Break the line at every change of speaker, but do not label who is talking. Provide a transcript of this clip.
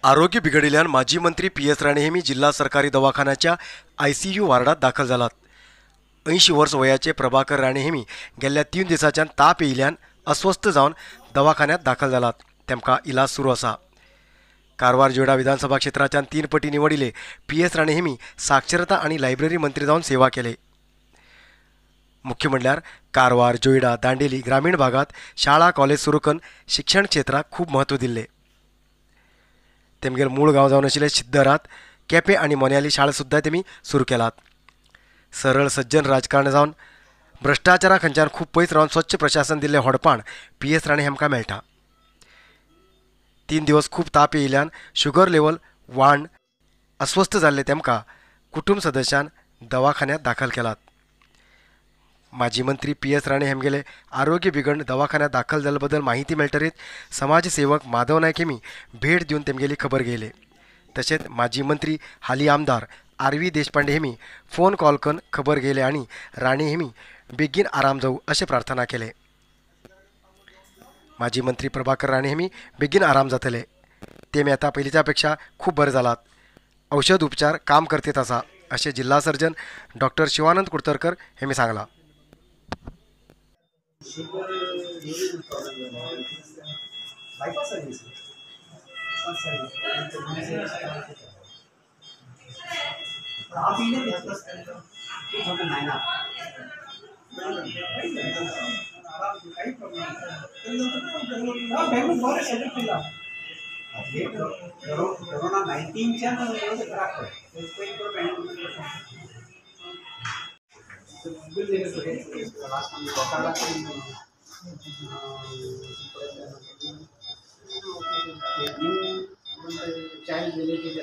आरोग्य बिघडिल्ल्यान माजी मंत्री पी एस राणे हेमी जिल्हा सरकारी दवाखान्याच्या आयसीयू वार्डात दाखल जालात। 80 वर्स वयाचे प्रभाकर राणे हेमी गेल्ल्या 3 दिसांच्यान ताप येयल्यान अस्वस्थ जावन दवाखान्यात दाखल जालात। तेमकां इलाज सुरू आसा। कारवार जोयडा विधानसभा क्षेत्राच्यान 3 पटी निवडिले पी एस राणे हेमी साक्षरता आनी लायब्ररी मंत्री जावन सेवा केले। मुख्य म्हणल्यार कारवार जोयडा दांडेली ग्रामीण भागात शाळा कॉलेज सुरू करून शिक्षण क्षेत्राक खूब महत्व दिल्ले। तेमगेल मूळ गांव जावन आशिल्ले सिद्दरात केपें आनी मोन्याली शाळा सुद्दां तेमी सुरू केलात। सरळ सज्जन राजकारण जावन भ्रश्टाचारा खंयच्यान खूब पयस रावन स्वच्छ प्रशासन दिल्लें होडपाण पी एस राणे हेमकां मेळटा। 3 दिवस खूब ताप येयल्यान शुगर लेवल वाण अस्वस्थ जाल्ले तेमकां कुटुंब सदस्यान दवाखान्यात दाखल केलात। माजी मंत्री पी एस राणे हेमगेले आरोग्य बिघडून दवाखान्यात दाखल जाल्ले बद्दल माहिती मेळटरीत समाजसेवक माधव नायक हेमी भेट दिवन तेमगेली खबर घेयले। तशेंच माजी मंत्री हाली आमदार आर व्ही देशपांडे हेमी फोन कॉल करून खबर घेयले आनी राणे हेमी बेगीन आराम जावं अशें प्रार्थना केले। माजी मंत्री प्रभाकर राणे हेमी बेगीन आराम जातले, तेमी आतां पयलींच्या पेक्षा खूब बरें जालात, औषध उपचार काम करतेत आसा अशें जिल्हा सर्जन डॉक्टर शिवानंद कुडतरकर हेमी सांगलां।
कोरोना 19च्या चाइल्ड रिलेटेड